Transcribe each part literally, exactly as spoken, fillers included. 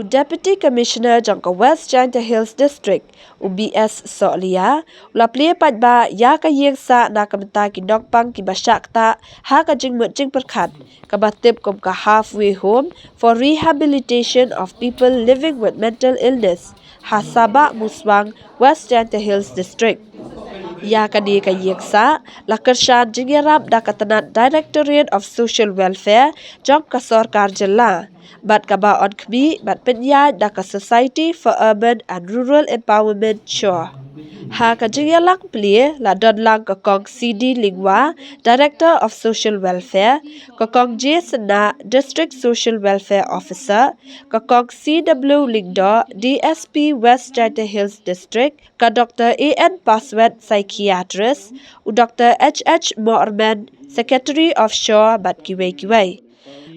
Deputy Commissioner jong ka West Jaintia Hills District, u B S Sohliya, u la plie paidbah ïa ka ïing sah na ka bynta ki nongpang kiba shah ktah ha ka jingmut jingpyrkhat, kaba tip kum ka Halfway Home for Rehabilitation of People Living with Mental Illness, ha Sabah Muswang, West Jaintia Hills District. Ïa kane ka ïing sah la kyrshan jingïarap da ka tnat Directorate of Social Welfare jong ka sorkar jylla, bad kaba ong khmih bad pynïaid da ka Society for Urban and Rural Empowerment, SURE. Ha ka jingïalang plie la don lang ka Kong C D Lyngwa, Director of Social Welfare, ka Kong J Synnah, District Social Welfare Officer, ka Kong C W Lyngdoh, D S P West Jaintia Hills District, ka Doctor A N Paswet, Psychiatrist, u Doctor H H Mohrman, Secretary of SURE, bad kiwei kiwei.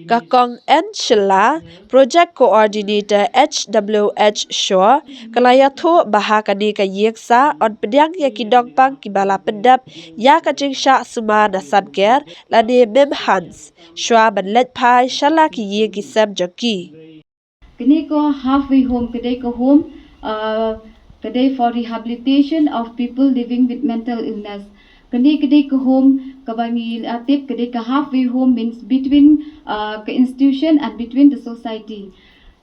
Ka Kong N Shylla, Project Coordinator H W H SURE, ka la ïathuh ba ha kane ka ïing sah yn pdiang ïa ki nongpang kiba la pyndep ïa ka jingshah sumar na san ker lane MIMHANS, shuwa ban leit phai sha la ki ïing ki sem jong ki. Kane ka Halfway Home ka dei ka home, uh, ka dei for rehabilitation of people living with mental illness. Kane ka dei ka home kaba ngi la tip ka dei ka Halfway Home, means between, uh, ka institution and between the society.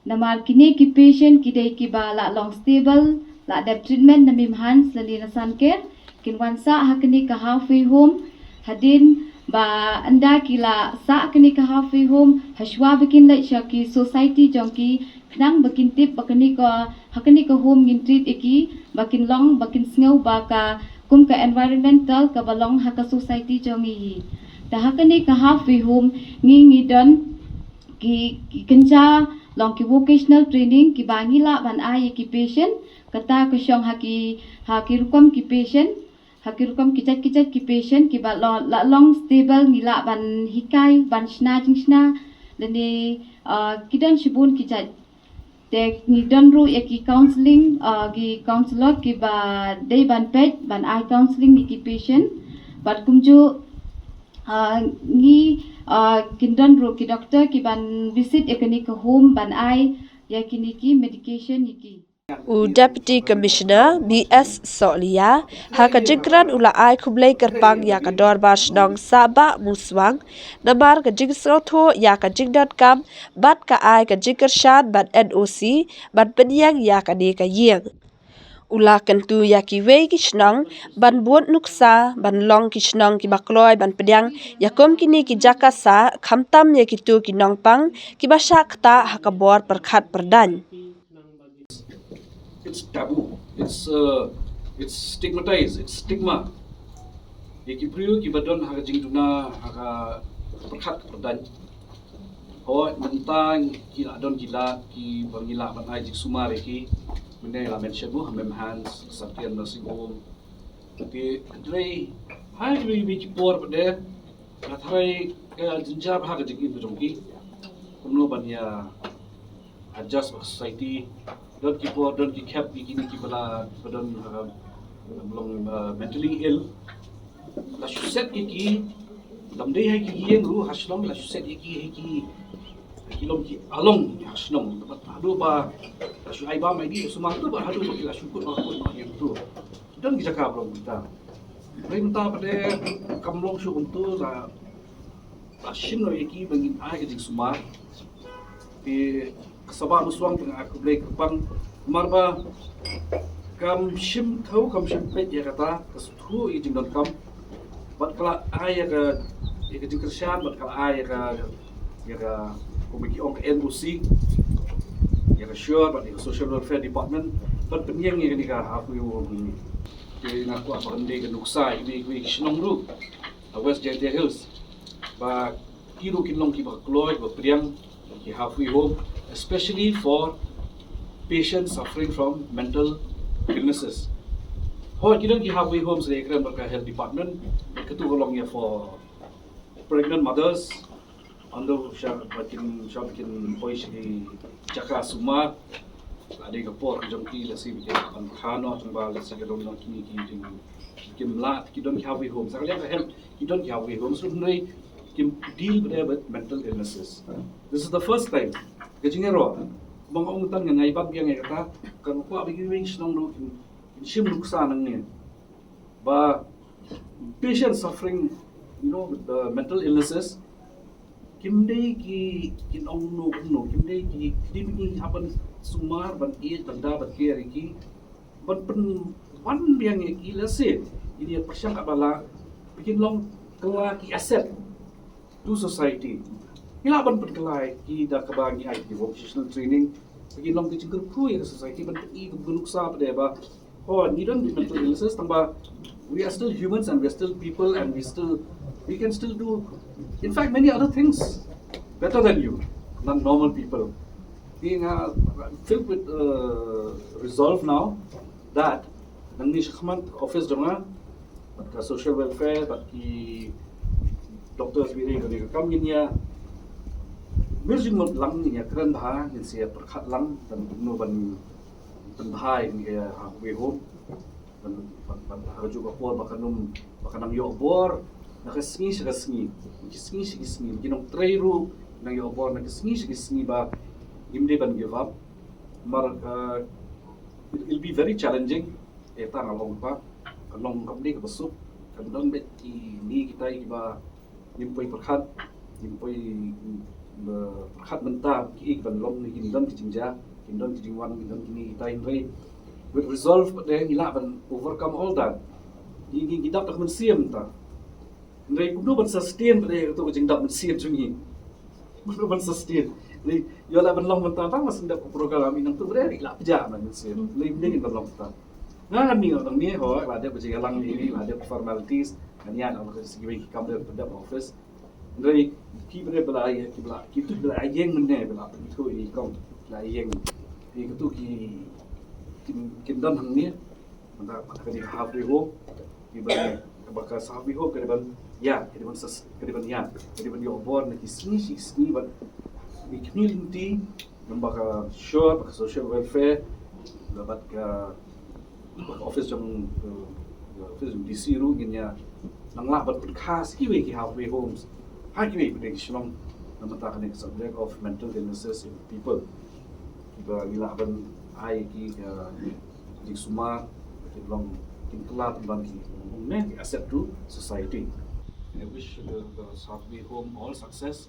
Namar kine ki patient ki dei kiba la long stable, la dep treatment na MIMHANS lane na san ker, kin wan sah ha kane ka Halfway Home, hadien ba ynda ki la sah kane ka Halfway Home, ha shuwa ba kin leit sha ki society jong ki, khnang ba kin tip ba kane ka, ha kane ka home ngin treat ïa ki, ba kin long, ba kin sngew ba ka kum ka environmental kaba long ha ka society jong ngi hi. Te ha kane ka Halfway Home ngi, ngi don ki, ki kynja long ki vocational training kiba ngi lah ban ai ïa ki patient, kata ka shong ha ki, ha ki rukom ki patient, ha ki rukom ki jait ki jait ki patient kiba la, la long stable, ngi lah ban hikai, ban shna jingshna, lane, uh, ki don shibun ki jait. Te ngi don ruh ïa ki counselling, uh, ki counsellor kiba dei ban peit, ban ai counselling ïa ki patient. Bad kumjuh, uh, ngi, uh, kin don ruh ki doctor kiban visit ïa kane ka home ban ai ïa kine ki medication ïa ki. U Deputy Commissioner B S Sohliya ha ka jingkren u la ai khublei kyrpang ïa ka Dorbar Shnong Sabah Muswang namar ka jingsngewthuh ïa ka jingdonkam bad ka ai ka jingkyrshan bad N O C ban pynïeng ïa kane ka ïing. U la kyntu ïa kiwei ki shnong ban bud nuksa ban long ki shnong kiba kloi ban pdiang ïa kum kine ki jaka sah, khamtam ïa kito ki nongpang kiba shah ktah ha ka bor pyrkhat pyrdaiñ. It's taboo. It's, uh, it's stigmatized. It's stigma. Ïa ki briew kiba don ha ka jingduna, ha ka pyrkhat pyrdaiñ. Hooid, mynta ki la don ki lad kiba ngi lah ban ai jingsumar ïa ki. Mynne la mention mo ha MIMHANS, Sathya Nursing Home. Te hynrei ha kiwei kiwei ki por pat de, nga tharai ka jynjar ha ka jingim ka jong ki. Kumno ban ïa adjust bad ka society. Don ki por, don ki khep ïa kine kiba la, ba don, uh, long, uh, mentally ill. La shu set ïa ki, lam dei ha ki ïing ruh ha shnong, la shu set ïa ki ha ki, ha ki long ki along ha shnong. Bad haduh ba la shu ai bam ïa ki, sumar tu bad haduh ba ki la shu kut ba kut noh ïing tu. Don ki jaka ba long kumta. Hynrei mynta pat de kam long shuh kumtu, la, la shim noh ïa ki ba ngin ai ka jingsumar. Te ka Sabah Muswang te nga ai khublei kyrpang namar ba kam shim thaw, kam shim peit ïa kata, ka sngewthuh ïa ka jingdonkam. Bad ka la ai ïa ka, ïa ka jingkyrshan, bad ka la ai ïa ka, ïa ka, kumba ki ong, ka N O C, ïa ka SURE bad ïa ka Social Welfare Department ban pynïeng ïa kane ka Halfway Home. Te nga kwah ban dei ka nuksa ïa kiwei kiwei ki shnong ruh ha West Jaintia Hills ba ki ruh kin long kiba kloi ba pdiang ki Halfway Home, especially for patients suffering from mental illnesses. Hooid, ki don ki Halfway Homes, la ïakren bad ka Health Department, katu ka long ïa for pregnant mothers, ynda sha ba kin, sha ba kin poi sha ki jaka sumar. La dei ka por ka jong ki, lehse ba kin pan kha noh, tang ba lehse ka don noh kine ki jing, kim lah, ki don ki Halfway Homes. Sa ka liang ka health, ki don ki Halfway Homes, hynrei kim deal bad, bad mental illnesses. This is the first time. Ka jingïaroh Ba nga ong tang nga ngai bat biang ïa kata, kan kwah ba ki wing shnong ruh kin, kin shim nuksa nangne. Ba patient suffering, you know, with the mental illnesses, kim dei ki, kin ong no, no, kim dei ki, kim dei ki hap ban sumar, ban ïeit, ban da, ban care ïa ki, ban pynwan biang ïa ki lehse ïa pyrshang ka ba lah ba kin long kylla ki asset to society. Ngi lah ban pynkylla ïa ki da kaba ngi ai ki vocational training ba kin long ki jingkyrkhu ïa ka society, ban pyni ka nuksa pat de ba, oh, ngi don ki mental illnesses, tang ba we are still humans and we are still people and we still, we can still do, in fact, many other things better than you, than normal people. Being uh, filled with uh, resolve now that nangne shakhmat office jong nga, bad ka social welfare, bad ki doctors, bad ki kam ngin ïa mir jingmut lang, ngin ïa kren bha, ngin sa pyrkhat lang ban kumno ban pynbha ïa ka halfway home. Ban, ban, ban ha kajuh ka por ba kan ym, ba kan nang ïoh bor na ka sngi sha ka sngi, ki sngi sha ki sngi, ki nongtrei ruh nang ïoh bor na ka sngi sha ka sngi, ba ngim dei ban give up. Namar, uh, it, it'll be very challenging. Eh, tang nga long ba kan long kam dei kaba suk, kan don bad kine kitai kiba ngim poi pyrkhat, ngim poi, mm, pyrkhat mynta kiei ban long, ngin don ki jingjia, ngin don ki jingwan, ngin don kine kitai, hynrei with resolve pat de ngi lah ban overcome all that. Ngi, ngi, ngi dap da ka mynsiem mynta. Hynrei kumno ban sustain pat de kato ka jingdap mynsiem jong ngi. Kumno ban sustain. Hynrei ïoh lah ban long mynta tang ba sngewdep ka program, i nangtu pat de lah pjah na mynsiem. Hynrei ym dei ban long mynta. Nga ngan ong nangne, ho, la dep ka jingïalang ïa ngi, la dep formalities, ngan ïaid na ka, kiwei ki kam dep, dep office. Hynrei ki ba la, ki ba la, kitu ba la ïeng mynne, ba la, kitu i kong la ïeng. Kitu ki, kin, kin don hangne. Mynta ka dei halfway home. Ki ba, ba ka halfway home ka dei ban ïa, ka dei ban sas, ka dei ban ïa, ka dei ban ïoh bor na ki sngi shi sngi, bad ki khmih lynti, namar ba ka SSOR, ba ka social welfare, bad ka, ba ka office jong, uh, office jong DC ruh ngin ïa nang lah ban pynkhas kiwei ki halfway homes ha kiwei pat de ki shnong. Namar mynta kane ka subject of mental illnesses in people, kiba ngi lah ban ai ki, uh, jingsumar, ki long, kin kylla pynban ki, ne, ki asset to society. I wish the, the halfway home all success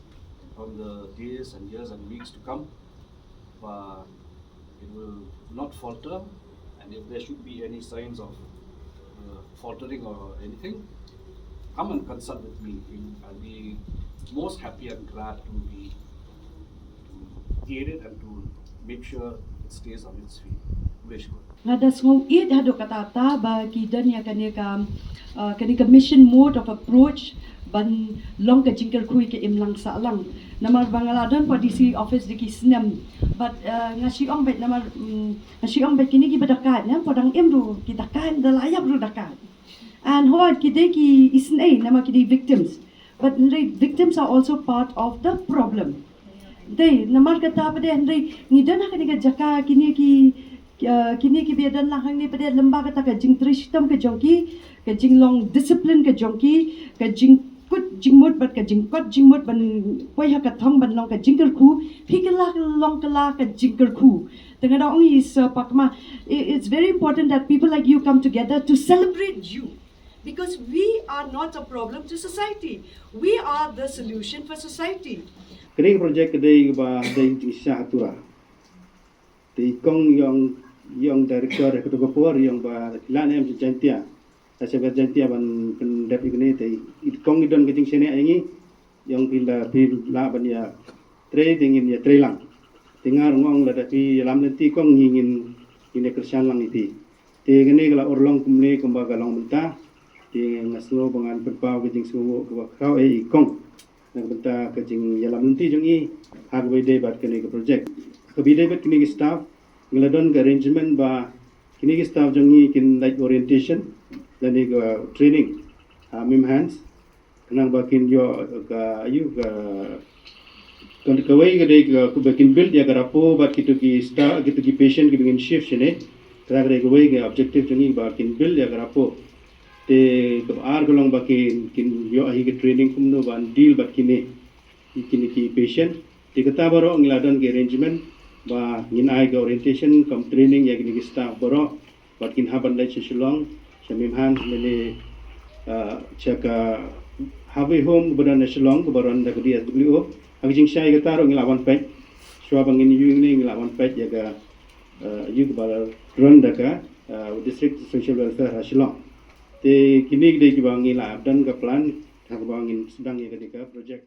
on the days and years and weeks to come. But it will not falter, and if there should be any signs of, uh, faltering or anything, come and consult with me. I'll be most happy and glad to be, to aid it and to make sure it stays on its feet. Khublei shibun. Nga da sngew ïeit haduh katta katta ba ki don ïa kane ka, uh, kane ka mission mode of approach ban long ka jingkyrkhu ïa ka imlang sahlang. Namar ba nga la don pat DC office da ki snem. Bad, uh, nga shu ong beit namar, mm, nga shu ong beit kine kiba dakaid, ne, pat dang im ruh ki dakaid, da la ïap ruh dakaid. And hooid ki dei ki isynei namar ki dei victims. But hynrei victims are also part of the problem. Dei, namar kata pat de hynrei ngi don ha kane ka jaka, kine ki, uh, kine kiba ïadon lang hangne pat de, lyngba kata ka jingtrei shitom ka jong ki, ka jinglong discipline ka jong ki, ka jingkut jingmut bad ka jingkot jingmut ban poi ha ka thong ban long ka jingkyrkhu, phi kylla long kylla ka jingkyrkhu. Te nga da ong ïa i Sir Pakma, i-, it's very important that people like you come together to celebrate you. Because we are not a problem to society. We are the solution for society. Kane ka project ka dei ba dei jingshisha ha Tura. Te i kong ïong, ïong director ha kato ka por, ïong ba la em Jaintia. La shem ka Jaintia ban pyndep ïa kane, te i kong i don ka jingshaniah ïa ngi, ïong phi la, phi lah ban ïa trei, te ngin ïa trei lang. Te nga ruh nga ong lada phi ïalam lynti kong, ngi ngin, ngin ïa kyrshan lang ïa phi. Te kane ka la urlong kumne kumba ka long mynta. Te nga sngew ba ngan pynpaw ka jingsngewnguh kaba khraw ïa i kong na ka bynta ka jingïalam lynti jong i ha kaba ïadei bad kane ka project. Kaba ïadei bad kine ki staff, ngi la don ka arrangement ba kine ki staff jong ngi kin lait orientation lane ka training ha MIMHANS. Khnang ba kin ïoh ka, ïoh ka, ka, kawei ka dei ka, ba kin build ïa ka rapport bad kito ki staff, kito ki patient kiba ngin shift shane. Kata ka dei kawei ka objective jong ngi, ba kin build ïa ka rapport. Te kaba ar ka long ba kin, kin ïoh hi ka training kumno ban deal bad kine, kine ki patient. Te kata baroh ngi la don ki arrangement. ba ngin ai ka orientation cum training ïa kine ki staff baroh bad kin hap ban leit sha Shillong, sha Mymhan, lane, ah, sha ka halfway home kaba don ha Shillong kaba run da ka D S W O. Ha ka jingshai kata ruh ngi lah ban peit, shuwa ba ngin ïoh ïa une ngi lah ban peit ïa ka, ah, ïa kaba run da ka, ah, District Social Welfare ha Shillong. Te kine ki dei kiba ngi lah don ka plan ha kaba ngin sdang ïa kane ka project.